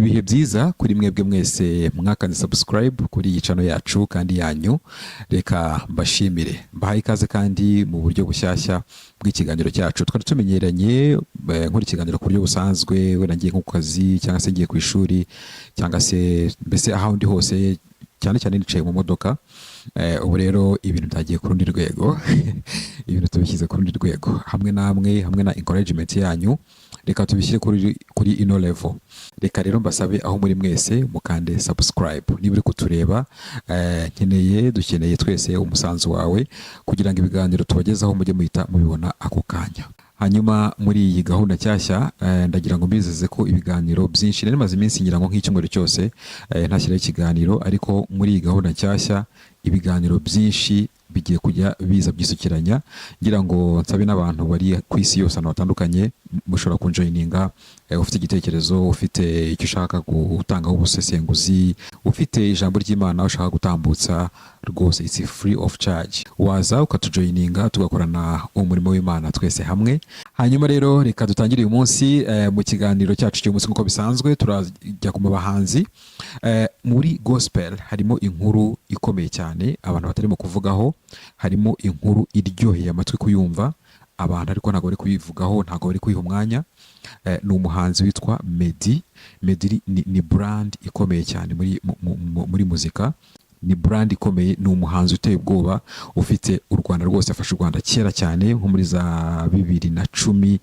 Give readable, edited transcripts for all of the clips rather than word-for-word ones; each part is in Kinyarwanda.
Ibihe byiza kuri mwebwe mwese mwakanze subscribe kuri iyi channel yacu kandi yanyu. Reka mbashimire, mbahaye ikaze kandi mu buryo bushyashya bw'ikiganiro cyacu twari tumenyeranye. Nkora ikiganiro ku buryo busanzwe, wenda ngiye nko ku kazi cyangwa se ngiye ku ishuri cyangwa se mbese aho ndi hose, cyane cyane nicaye mu modoka. Ubu rero ibintu byagiye ku rundi rwego, ibintu tubishyize ku rundi rwego hamwe namwe, hamwe na encouragement yanyu. Reka tubishyire kuri ino level. Reka rero mbasabe aho muri mwese mukande subscribe niba uri kutureba. Nkeneye, dukeneye twese umusanzu wawe kugira ngo ibiganiro tubagezaho mujye muhita mubibona ako kanya. Hanyuma muri iyi gahunda nshyashya, ndagira ngo mbizeze ko ibiganiro byinshi, nari maze iminsi ngira ngo nk'icyumweru cyose ntashyiraho ikiganiro, ariko muri iyi gahunda nshyashya ibiganiro byinshi bigiye kujya biza byisukiranya. Ngira ngo nsabe n'abantu bari ku isi yose, ahantu hatandukanye, mushobora kunjoininga. Ufite igitekerezo, ufite icyo ushaka gutangaho ubusesenguzi, ufite ijambo ry'Imana ushaka gutambutsa, rwose it's free of charge, waza ukatujoininga tugakorana umurimo w'Imana twese hamwe. Hanyuma rero reka dutangire uyu munsi. Mu kiganiro cyacu cy'uyu munsi, nk'uko bisanzwe, turajya ku bahanzi. Muri gospel harimo inkuru ikomeye cyane abantu batarimo kuvugaho, harimo inkuru iryoheye amatwi kuyumva abantu, ariko ntabwo bari kuyivugaho, ntabwo bari kuyiha umwanya. Ni umuhanzi witwa Meddy. Meddy ni brand ikomeye cyane muri muzika, ni brand ikomeye, ni umuhanzi uteye ubwoba, ufite u Rwanda rwose, afashe u Rwanda kera cyane nko muri za 2010,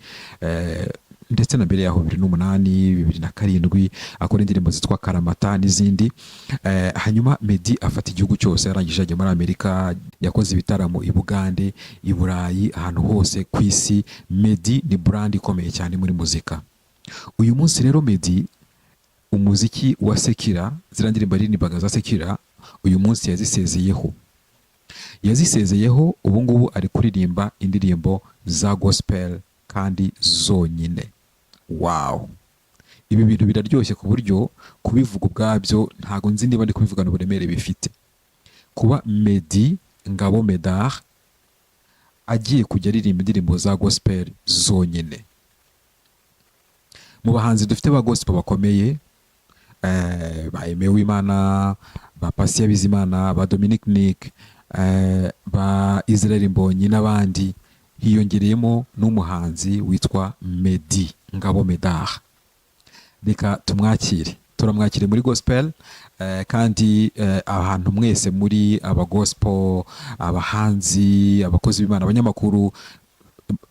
ndetse na mbere yaho 2008, 2007, akora indirimbo zitwa Karamata n'izindi. Hanyuma Meddy afata igihugu cyose, arangije ajya muri Amerika, yakoze ibitaramo i Bugande, i Burayi, ahantu hose ku isi. Meddy ni brand ikomeye cyane muri muzika. Uyu munsi rero Meddy, umuziki wa secular, ziriya ndirimbo yaririmbaga za secular, uyu munsi yazisezeyeho, yazisezeyeho. Ubu ngubu ari kuririmba indirimbo za gospel kandi zonyine. Wow, ibi bintu biraryoshye ku buryo kubivuga ubwabyo ntabwo nzi niba ndi kubivugana uburemere bifite. Kuba Meddy Ngabo Medard agiye kujya aririmba indirimbo za gospel zonyine, mu bahanzi dufite ba gospel bakomeye, ba Aime Uwimana, ba Patient Bizimana, ba Dominic Nick, ba Israel Mbonyi n'abandi, hiyongereyemo n'umuhanzi witwa Meddy Ngabo Medard. Reka tumwakire, turamwakire muri gospel. Kandi ahantu mwese muri aba gospel, abahanzi, abakozi b'Imana, abanyamakuru,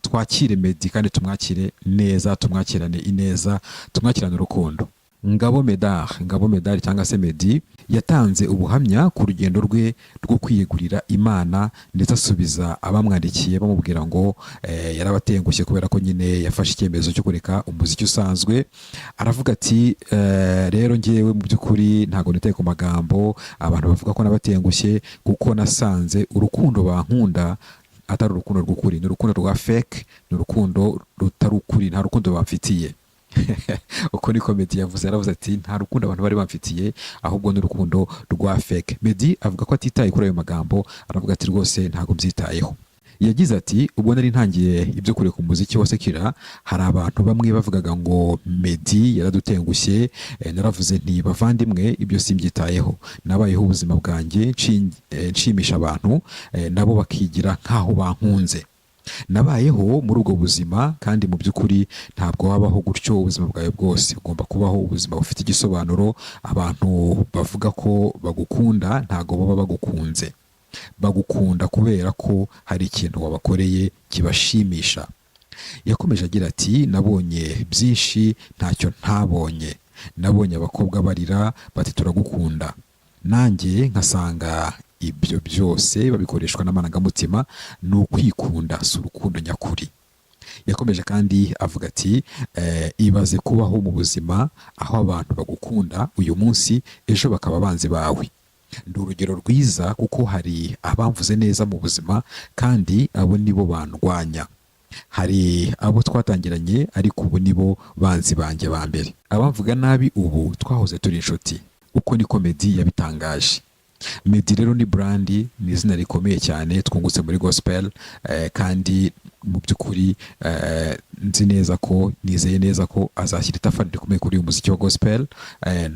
twakire Meddy kandi tumwakire neza, tumwakirane ineza, tumwakirane urukundo. Ngabo Medard, Ngabo Medard cyangwa se Meddy, yatanze ubuhamya ku rugendo rwe rwo kwiyegurira Imana, ndetse asubiza abamwandikiye bamubwira ngo yarabatengushye kubera ko nyine yafashe icyemezo cyo kureka umuziki usanzwe. Aravuga ati: "Rero ngewe mu by'ukuri ntabwo nitaye ku magambo abantu bavuga ko nabatengushye, kuko nasanze urukundo bankunda atari urukundo rw'ukuri, ni urukundo rwa fake, ni urukundo rutari ukuri, nta rukundo bamfitiye." Uko niko Meddy yavuze. Yaravuze ati: "Nta rukundo abantu bari bamfitiye, ahubwo ni urukundo rwa fake." Meddy avuga ko atitaye kuri ayo magambo, aravuga ati: "Rwose ntabwo mbyitayeho." Yagize ati: "Ubwo nari ntangiye ibyo kureka umuziki wa secular, hari abantu bamwe bavugaga ngo Meddy yaradutengushye. Naravuze nti: 'Bavandimwe, ibyo simbyitayeho. Nabayeho ubuzima bwanjye nshimisha abantu, nabo bakigira nk'aho bankunze. Nabayeho muri ubwo buzima, kandi mu by'ukuri ntabwo wabaho gutyo ubuzima bwawe bwose. Ugomba kubaho ubuzima bufite igisobanuro. Abantu bavuga ko bagukunda ntabwo baba bagukunze, bagukunda kubera ko hari ikintu wabakoreye kibashimisha." Yakomeje agira ati: "Nabonye byinshi, ntacyo ntabonye. Nabonye abakobwa barira bati: 'Turagukunda', nanjye nkasanga ibyo byose babikoreshwa n'amarangamutima, ni ukwikunda, si urukundo nyakuri." Yakomeje kandi avuga ati: "Ibaze kubaho mu buzima aho abantu bagukunda uyu munsi, ejo bakaba abanzi bawe. Ndi urugero rwiza kuko hari abamvuze neza mu buzima, kandi abo nibo bandwanya. Hari abo twatangiranye, ariko ubu nibo banzi banjye ba mbere. Abamvuga nabi ubu twahoze turi inshuti." Uko niko Meddy yabitangaje. Meddy rero ni brand, ni izina rikomeye cyane twungutse muri gospel, kandi Mu by'ukuri nzi neza ko, nizeye neza ko azashyira itafari rikomeye kuri uyu muziki wa gospel.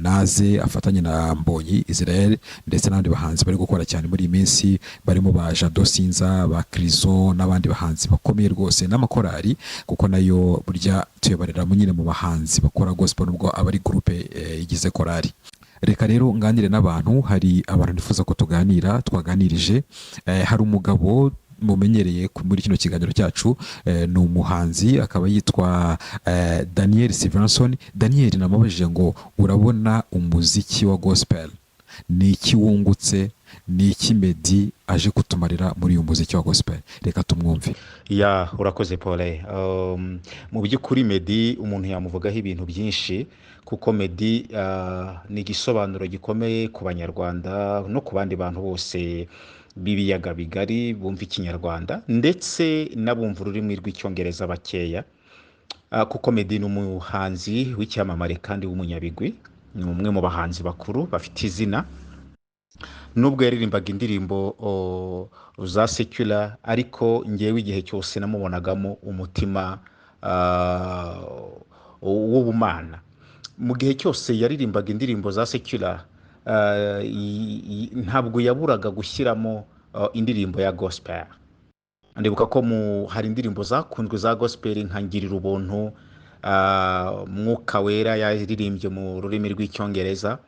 Naze afatanye na Mbonyi Israel ndetse n'abandi bahanzi bari gukora cyane muri iyi minsi, barimo ba Jado Sinza, ba Crizo n'abandi bahanzi bakomeye rwose, n'amakorari, kuko nayo burya tuyabarira nyine mu bahanzi bakora gospel, nubwo aba ari groupe igize korari. Reka rero nganire n'abantu. Hari abantu nifuza ko tuganira, twaganirije. Hari umugabo mumenyereye muri kino kiganiro cyacu, ni umuhanzi, akaba yitwa Daniel Stevenson. Daniel namubajije ngo: "Urabona umuziki wa gospel ni iki wungutse? Ni iki Meddy aje kutumarira muri uyu muziki wa gospel?" Reka tumwumve. Ya, urakoze, Paul. Mu by'ukuri Meddy umuntu yamuvugaho ibintu byinshi, kuko Meddy ni igisobanuro gikomeye ku Banyarwanda no ku bandi bantu bose b'ibiyaga bigari bumva Ikinyarwanda, ndetse n'abumva ururimi rw'Icyongereza bakeya, kuko Meddy ni umuhanzi w'icyamamare kandi w'umunyabigwi. Ni umwe mu bahanzi bakuru bafite izina. Nubwo yaririmbaga indirimbo za secular, ariko ngewe igihe cyose namubonagamo umutima w'ubumana. Mu gihe cyose yaririmbaga indirimbo za secular, ntabwo yaburaga gushyiramo indirimbo ya gospel. Ndibuka ko hari indirimbo zakunzwe za gospel nka "Ngirira Ubuntu", "Mwuka Wera" yaririmbye mu rurimi rw'Icyongereza.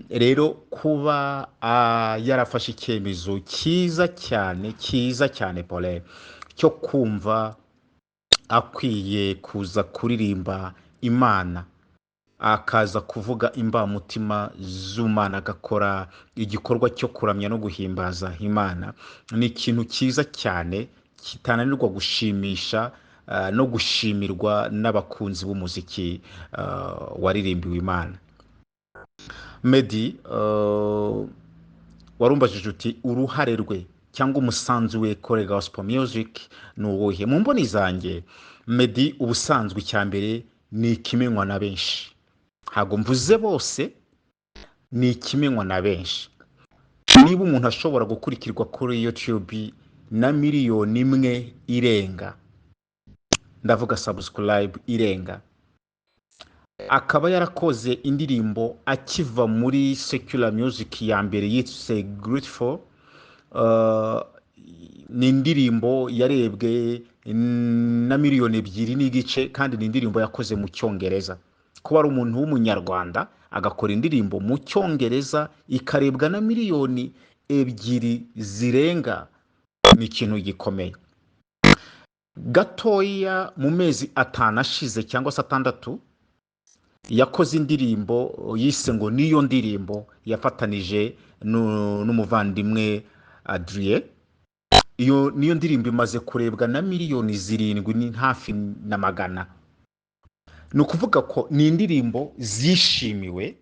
Rero kuba yarafashe icyemezo cyiza cyane, cyiza cyane, Paul, cyo kumva akwiye kuza kuririmba Imana, akaza kuvuga imbamutima z'Imana, agakora igikorwa cyo kuramya no guhimbaza Imana, ni ikintu cyiza cyane kitananirwa gushimisha no gushimirwa n'abakunzi b'umuziki waririmbiwe Imana. Meddy, warumbajije uti: "Uruhare rwe cyangwa umusanzu we kuri gospel music ni uwuhe?" Mu mboni zanjye, Meddy ubusanzwe icya mbere ni ikimenywa na benshi. Ntabwo mvuze bose, ni ikimenywa na benshi. Niba umuntu ashobora gukurikirwa kuri YouTube na 1 miliyoni irenga, ndavuga subscribe irenga, akaba yarakoze indirimbo akiva muri secular music ya mbere yitse "Grateful", ni indirimbo yarebwe na 2.5 miliyoni, kandi ni indirimbo yakoze mu Cyongereza. Kuba ari umuntu w'Umunyarwanda agakora indirimbo mu Cyongereza ikarebwa na 2 miliyoni zirenga, ni ikintu gikomeye. Gatoya mu mezi 5 ashize cyangwa se 6, yakoze indirimbo yise ngo "Niyo Ndirimbo", yafatanije n'umuvandimwe Adrien. Iyo niyo ndirimbo imaze kurebwa na 7 miliyoni ni hafi na magana. Ni ukuvuga ko ni indirimbo zishimiwe,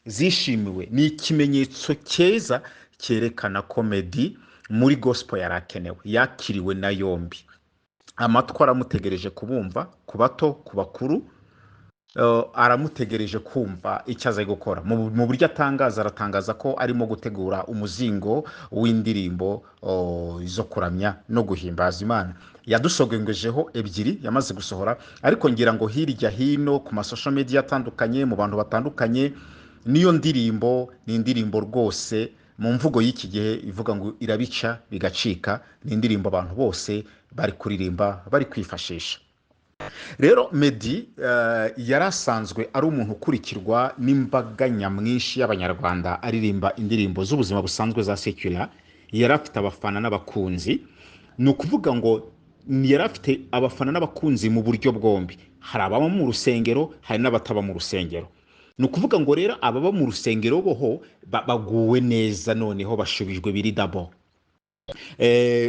zishimiwe. Ni ikimenyetso cyiza cyerekana ko Meddy muri gospel yari akenewe, yakiriwe na yombi, amatwi aramutegereje kubumva, ku bato, ku bakuru, aramutegereje kumva icyo aza gukora. Mu buryo atangaza, aratangaza ko arimo gutegura umuzingo w'indirimbo zo kuramya no guhimbaza Imana. Yadusogongejeho ebyiri yamaze gusohora, ariko ngira ngo hirya hino ku ma social media atandukanye, mu bantu batandukanye, niyo ndirimbo ni indirimbo rwose mu mvugo y'iki gihe ivuga ngo irabica bigacika. Ni indirimbo abantu bose bari kuririmba, bari kwifashisha. Rero Meddy yari asanzwe ari umuntu ukurikirwa n'imbaga nyamwinshi y'Abanyarwanda aririmba indirimbo z'ubuzima busanzwe za secular. Yari afite abafana n'abakunzi. Ni ukuvuga ngo yari afite abafana n'abakunzi mu buryo bwombi: hari ababa mu rusengero, hari n'abataba mu rusengero. Ni ukuvuga ngo rero ababa mu rusengero boho baguwe neza, noneho bashubijwe biri double.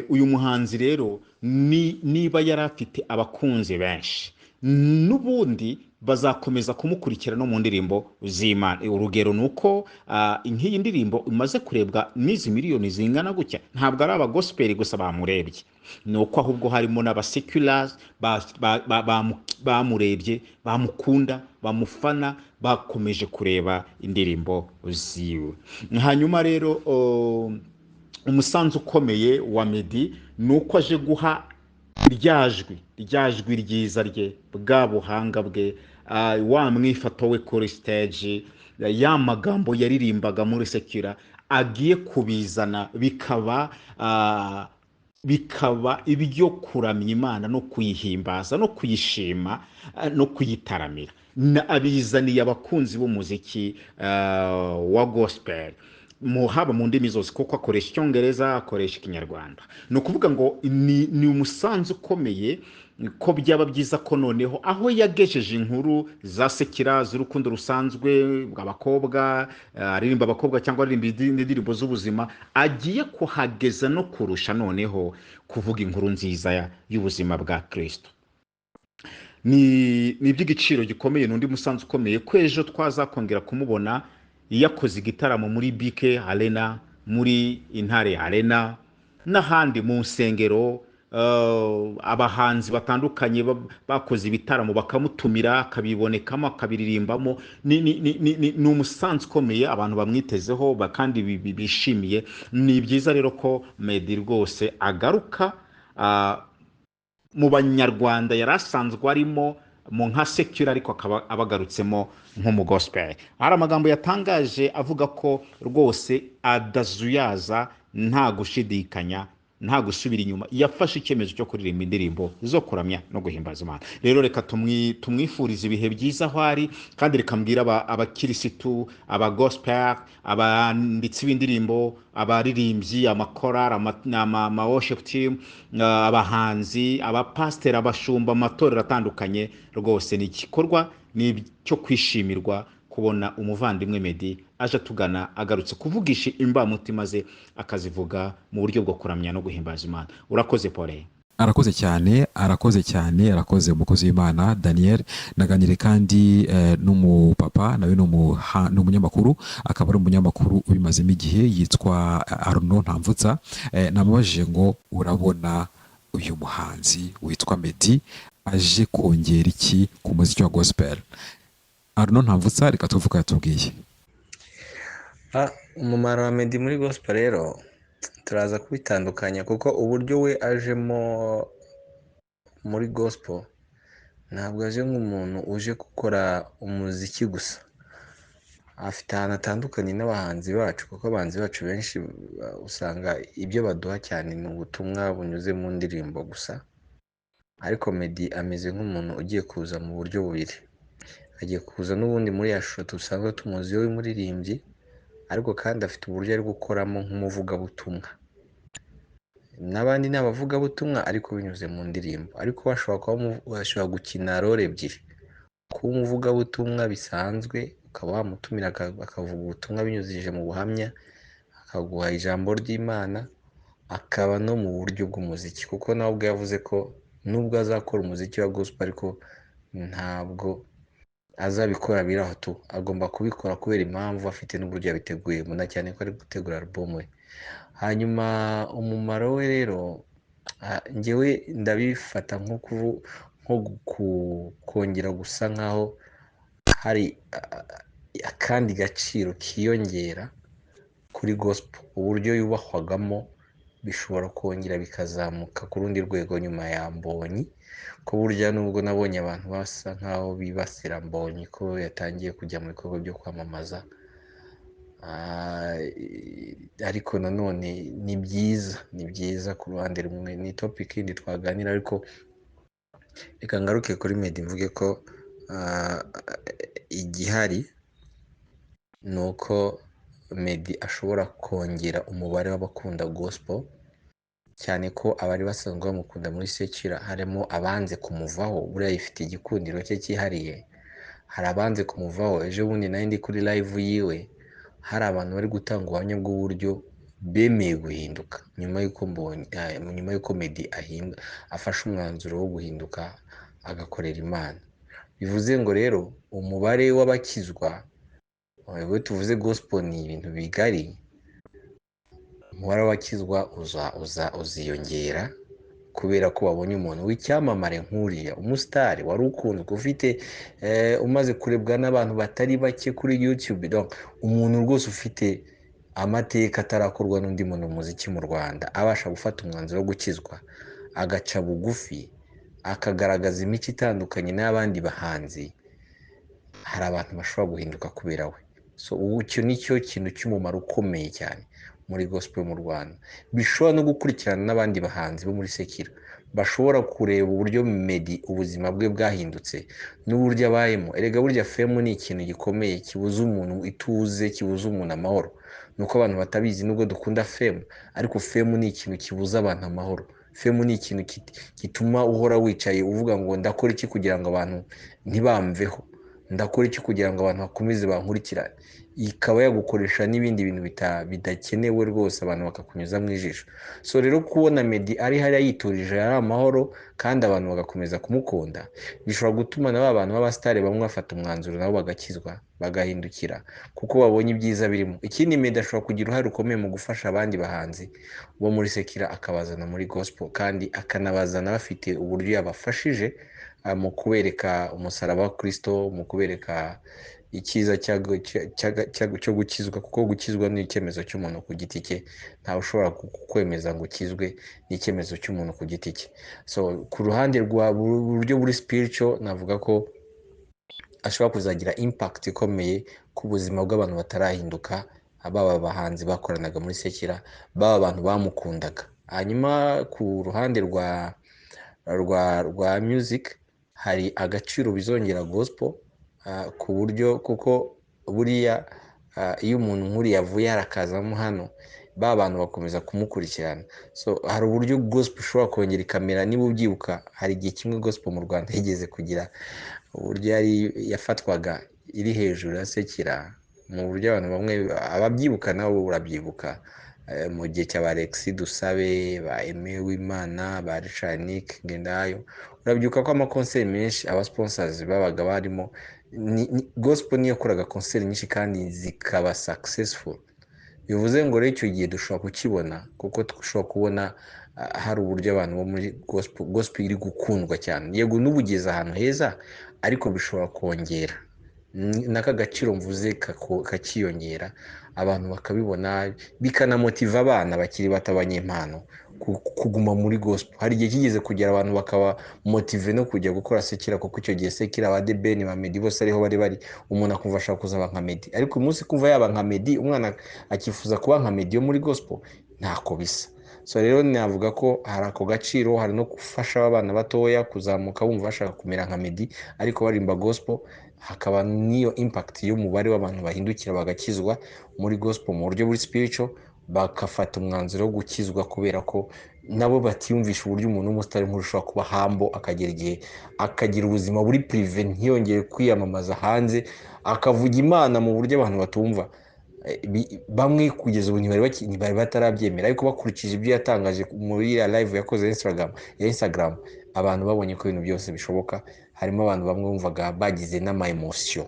Uyu muhanzi rero niba yari afite abakunzi benshi, n'ubundi bazakomeza kumukurikira no mu ndirimbo z'Imana. Urugero ni uko nk'iyi ndirimbo imaze kurebwa n'izi miliyoni zingana gutya, ntabwo ari abagospel gusa bamurebye, ni uko ahubwo harimo n'abaseculars bamurebye, bamukunda, bamufana, bakomeje kureba indirimbo ziwe. Hanyuma rero umusanzu ukomeye wa Meddy ni uko aje guha Rya jwi ryiza rye, bwa buhanga bwe, wa mwifato we kuri stage, ya magambo yaririmbaga muri secular, agiye kubizana bikaba ibyo kuramya Imana no kuyihimbaza no kuyishima, no kuyitaramira. Abizaniye abakunzi b'umuziki wa gospel haba mu ndimi zose, kuko akoresha Icyongereza, akoresha Ikinyarwanda. Ni ukuvuga ngo ni umusanzu ukomeye, ko byaba byiza ko noneho aho yagejeje inkuru za secular z'urukundo rusanzwe, abakobwa, aririmba abakobwa cyangwa aririmba indirimbo z'ubuzima, agiye kuhageza no kurusha noneho kuvuga inkuru nziza y'ubuzima bwa Kristo. Ni iby'igiciro gikomeye, ni undi musanzu ukomeye ko ejo twazakongera kumubona yakoze igitaramo muri BK Arena, muri Intare Arena n'ahandi mu nsengero, abahanzi batandukanye bakoze ibitaramo bakamutumira, akabibonekamo, akabiririmbamo. Ni umusanzu ukomeye abantu bamwitezeho kandi bishimiye. Ni byiza rero ko Meddy rwose agaruka mu Banyarwanda yari asanzwe arimo mu nka secular, ariko akaba abagarutsemo nk'umu gospel. Hari amagambo yatangaje avuga ko rwose adazuyaza, nta gushidikanya, nta gusubira inyuma, yafashe icyemezo cyo kuririmba indirimbo zo kuramya no guhimbaza Imana. Rero reka tumwifurize ibihe byiza aho ari, kandi reka mbwire abakirisitu, aba gospel, abanditsi b'indirimbo, abaririmbyi, amakorali, ama worship team, abahanzi, abapasiteri, abashumba, amatorero atandukanye, rwose ni igikorwa ni icyo kwishimirwa kubona umuvandimwe Meddy aje atugana, agarutse kuvugisha imbamutima ze, akazivuga mu buryo bwo kuramya no guhimbaza Imana. Urakoze, Pole. Arakoze cyane, arakoze cyane, arakoze umukozi w'Imana Daniel. Naganire kandi n'umupapa nawe ni umunyamakuru, akaba ari umunyamakuru ubimazemo igihe, yitwa Arnaud Ntamvutsa. Namubajije ngo urabona uyu muhanzi witwa Meddy aje kongera iki ku muziki wa gospel? Arnaud Ntamvutsa, reka tuvuge yatubwiye. Umumaro wa Meddy muri gospel rero turaza kubitandukanya, kuko uburyo we ajemo muri gospel ntabwo aje nk'umuntu uje gukora umuziki gusa. Afite ahantu atandukanye n'abahanzi bacu, kuko abahanzi bacu benshi usanga ibyo baduha cyane ni ubutumwa bunyuze mu ndirimbo gusa. Ariko Meddy ameze nk'umuntu ugiye kuza mu buryo bubiri. Agiye kuza n'ubundi muri ya shusho dusanzwe tumuziho y'umuririmbyi, ariko kandi afite uburyo ari gukoramo nk'umuvugabutumwa. N'abandi ni abavugabutumwa ariko binyuze mu ndirimbo, ariko bashobora gukina role ebyiri: kuba umuvugabutumwa bisanzwe, ukaba wamutumira akavuga ubutumwa binyujije mu buhamya, akaguha ijambo ry'Imana, akaba no mu buryo bw'umuziki, kuko nawe ubwe yavuze ko nubwo azakora umuziki wa gospel ariko ntabwo azabikora biraho tu, agomba kubikora kubera impamvu afite n'uburyo yabiteguyemo, na cyane ko ari gutegura album we. Hanyuma umumaro we rero, njyewe ndabifata nko kongera gusa nkaho hari akandi gaciro kiyongera kuri gospel. Uburyo yubahwagamo bishobora kongera bikazamuka ku rundi rwego nyuma ya Mbonyi, ko burya nubwo nabonye abantu basa nkaho bibasira Mbonyi ko yatangiye kujya mu bikorwa byo kwamamaza, ariko nanone ni byiza, ni byiza ku ruhande rumwe. Ni topic yindi twaganira, ariko reka ngaruke kuri Meddy mvuge ko igihari ni uko Meddy ashobora kongera umubare w'abakunda gospel, cyane ko abari basanzwe bamukunda muri secular harimo abanze kumuvaho. Buriya yifite igikundiro cye cyihariye, hari abanze kumuvaho. Ejo bundi nari ndi kuri live yiwe, hari abantu bari gutanga ubuhamya bw'uburyo bemeye guhinduka nyuma y'uko Mbonyi, nyuma y'uko Meddy afashe umwanzuro wo guhinduka agakorera Imana. Bivuze ngo rero umubare w'abakizwa, iyo tuvuze gospel ni ibintu bigari, umubare w'abakizwa uziyongera kubera ko babonye umuntu w'icyamamare nk'uriya, umusitari wari ukunzwe, ufite umaze kurebwa n'abantu batari bake kuri YouTube. Donc, umuntu rwose ufite amateka atarakorwa n'undi muntu mu muziki mu Rwanda, abasha gufata umwanzuro wo gukizwa. agaca bugufi, akagaragaza imico itandukanye n'abandi bahanzi, hari abantu bashobora guhinduka kubera we. So ubu icyo ni cyo kintu cy'umumaro ukomeye cyane muri gospel mu Rwanda, bishobora no gukurikirana n'abandi bahanzi bo muri secular bashobora kureba uburyo Meddy ubuzima bwe bwahindutse n'uburyo abayemo. Erega burya fame ni ikintu gikomeye kibuza umuntu ituze, kibuza umuntu amahoro. Nuko abantu batabizi, nubwo dukunda fame, ariko fame ni ikintu kibuza abantu amahoro. Fame ni ikintu gituma uhora wicaye uvuga ngo ndakora iki kugira ngo abantu ntibamveho, ndakora iki kugira ngo abantu bakomeze bankurikirane. Ikaba yagukoresha n'ibindi bintu bidakenewe rwose, abantu bakakunyuza mu ijisho. So rero kubona Meddy ari hariya yiturije, ari amahoro, kandi abantu bagakomeza kumukunda, bishobora gutuma na ba bantu b'abasitari bamwe bafata umwanzuro nabo bagakizwa, bagahindukira kuko babonye ibyiza birimo. Ikindi, Meddy ashobora kugira uruhare rukomeye mu gufasha abandi bahanzi bo muri secular, akabazana muri gospel, kandi akanabazana bafite uburyo yabafashije mu kubereka umusaraba wa Kristo, mu kubereka icyiza cyo gukizwa, kuko gukizwa ni icyemezo cy'umuntu ku giti cye. Ntawe ushobora kukwemeza ngo ukizwe, ni icyemezo cy'umuntu ku giti cye. So ku ruhande rwa buryo buri spiritual, navuga ko ashobora kuzagira impact ikomeye ku buzima bw'abantu batarahinduka, baba abahanzi bakoranaga muri secular, baba abantu bamukundaga. Hanyuma ku ruhande rwa music, hari agaciro bizongera gospel, ku buryo kuko buriya iyo umuntu nk'uriya avuye harakazamo hano, ba bantu bakomeza kumukurikirana. So hari uburyo gospel ishobora kongera ikamera. Niba ubyibuka, hari igihe kimwe gospel mu Rwanda yigeze kugira uburyo yari yafatwaga iri hejuru ya secular, mu buryo abantu bamwe ababyibuka, nawe urabyibuka, mu gihe cya ba Alexis Dusabe, ba Aime Uwimana, ba Richard Nick Ngendahayo. Urabyibuka ko amakonseri menshi aba sponsors babaga barimo gospel niyo yakoraga konseri nyinshi kandi zikaba successful. Bivuze ngo rero icyo gihe dushobora kukibona, kuko dushobora kubona hari uburyo abantu bo muri gospel iri gukundwa cyane. Yego, n'ubugeze ahantu heza, ariko bishobora kongera n'aka gaciro mvuze kakiyongera, abantu bakabibona, bikanamotiva abana bakiri bato, abanyempano, kuguma muri gospel. Hari igihe kigeze kugera abantu bakaba motivé no kujya gukora secular, kuko icyo gihe secular ba The Ben, ba Meddy bose ariho bari, umuntu akumva ashaka kuzaba nka Meddy. Ariko uyu munsi kumva yaba nka Meddy, umwana akifuza kuba nka Meddy yo muri gospel, ntako bisa. So rero navuga ko hari ako gaciro, hari no gufasha abana batoya kuzamuka bumva bashaka kumera nka Meddy ariko barimba gospel, hakaba n'iyo impact y'umubare w'abantu bahindukira bagakizwa muri gospel mu buryo buri spiritual, bagafata umwanzuro wo gukizwa kubera ko nabo batiyumvisha uburyo umuntu w'umusitari nk'uyu ushobora kuba humble, akagera igihe akagira ubuzima buri privé, ntiyongere kwiyamamaza hanze, akavuga Imana mu buryo abantu batumva. Bamwe kugeza ubu ntibari batarabyemera, ariko bakurikije ibyo yatangaje muri iriya live yakoze ya Instagram, abantu babonye ko ibintu byose bishoboka. Harimo abantu bamwe bumvaga bagize n'ama emotion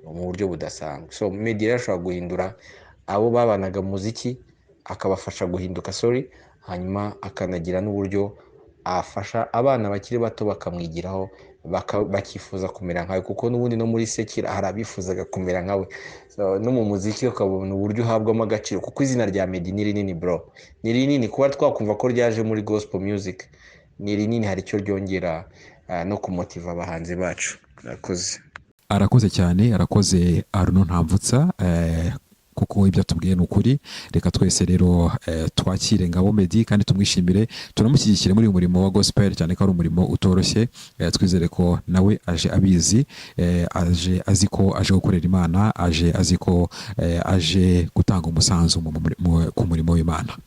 mu buryo budasanzwe. So Meddy rero ashobora guhindura abo babanaga mu muziki, akabafasha guhinduka, sorry, hanyuma akanagira n'uburyo afasha abana bakiri bato bakamwigiraho, bakifuza kumera nkawe, kuko n'ubundi no muri secular hari abifuzaga kumera nkawe. So, no mu muziki ukabona uburyo uhabwamo agaciro, kuko izina rya Meddy ni rinini bro, ni rinini. Kuba twakumva ko ryaje muri gospel music ni rinini, hari icyo ryongera no kumotiva abahanzi bacu. Murakoze. Arakoze cyane, arakoze Arnaud Ntamvutsa, kuko ibyo atubwiye ni ukuri. Reka twese rero twakire Ngabo Meddy kandi tumwishimire, tunamushyigikire muri uyu murimo wa gospel, cyane ko ari umurimo utoroshye. Twizere ko nawe aje abizi, aje azi ko aje gukorera Imana, aje azi ko aje gutanga umusanzu ku murimo w'Imana.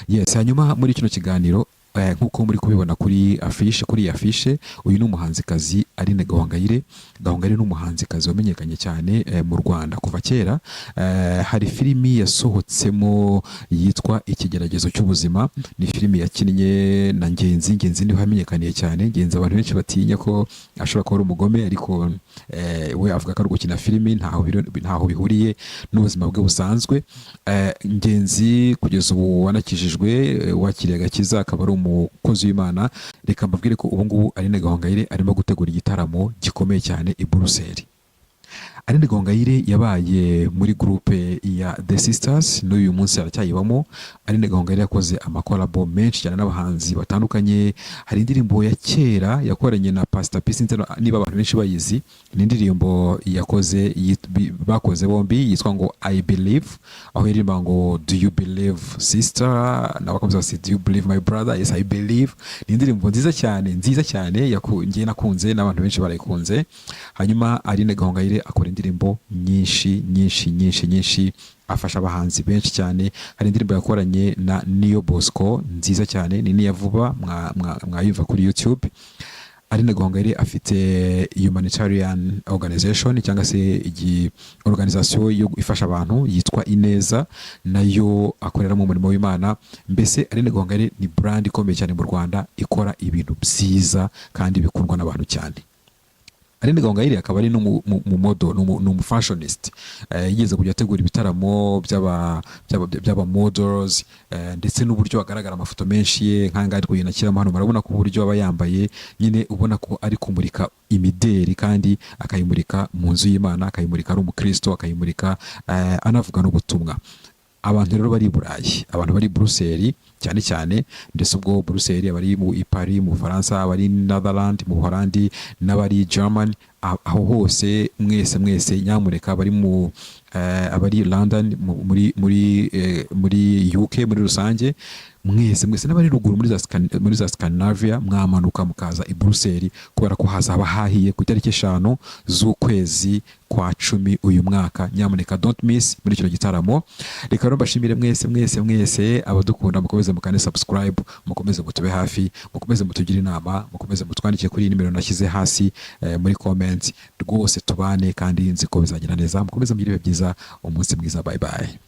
Yes, hanyuma muri kino kiganiro, nk'uko muri kubibona kuri afishe, kuri iyi afishe, uyu ni umuhanzikazi Aline Gahongayire. Gahongayire ni umuhanzikazi wamenyekanye cyane mu Rwanda kuva kera. Hari filimi yasohotsemo yitwa Ikigeragezo cy'Ubuzima, ni filimi yakinnye na Ngenzi. Ngenzi niho yamenyekaniye cyane. Ngenzi abantu benshi batinya ko ashobora kuba ari umugome, ariko we avuga ko ari gukina filimi, ntaho bihuriye n'ubuzima bwe busanzwe. Ngenzi kugeza ubu wanakijijwe, wakiriye agakiza, akaba ari umukozi w'Imana. Reka mbabwire ko ubu ngubu Aline Gahongayire arimo gutegura igitaramo gikomeye cyane i Buruseli. Aline Gahongayire yabaye muri groupe ya The Sisters, n'uyu munsi aracyayibamo. Aline Gahongayire yakoze amakolabo menshi cyane n'abahanzi batandukanye. Hari indirimbo ya kera yakoranye na Pastor P, sinzi niba abantu benshi bayizi. Ni indirimbo yakoze bakoze bombi yitwa ngo "I Believe", aho yaririmba ngo "Do you believe, sister?" Nawe akamubaza ati "Do you believe, my brother?" "Yes, I believe." Ni indirimbo nziza cyane, nziza cyane, ngiye nakunze, n'abantu benshi barayikunze. Hanyuma Aline Gahongayire akora indirimbo nyinshi, nyinshi, nyinshi, nyinshi, afasha abahanzi benshi cyane. Hari indirimbo yakoranye na Niyo Bosco nziza cyane, ni niya vuba, mwayumva kuri YouTube. Aline Gahongayire afite humanitarian organization cyangwa se igi organisation yo ifasha abantu yitwa Ineza, nayo akoreramo umurimo w'Imana. Mbese Aline Gahongayire ni brand ikomeye cyane mu Rwanda, ikora ibintu byiza kandi bikundwa n'abantu cyane. Aline Gahongayire akaba ari n'umu model, ni umu fashionist. Yigeze kujya ategura ibitaramo by'aba models, ndetse n'uburyo agaragara amafoto menshi ye nk'aya ari kugenda ashyiramo hano, murabona ko uburyo aba yambaye nyine ubona ko ari kumurika imideri, kandi akayimurika mu nzu y'Imana, akayimurika ari umukristo, akayimurika anavuga n'ubutumwa. Abantu rero bari i Burayi, abantu bari i Buruseli cyane cyane, ndetse ubwo Buruseli, abari mu i Paris mu Bufaransa, abari Netherland mu Buholandi n'abari German, aho hose mwese mwese, nyamuneka, abari mu abari London muri UK muri rusange, mwese mwese, n'abari ruguru muri za Scandinavia, mwamanuka mukaza i Buruseli kubera ko hazaba hahiye ku itariki 5 z'ukwezi kwa 10 uyu mwaka. Nyamuneka don't miss muri kino gitaramo. Reka rero mbashimire mwese mwese mwese abadukunda. Mukomeze mukande subscribe, mukomeze mutube hafi, mukomeze mutugire inama, mukomeze mutwandike kuri iyi nimero nashyize hasi muri comment. Rwose tubane kandi nzi ko bizagenda neza. Mukomeze mugire ibihe byiza, umunsi mwiza, bye bye.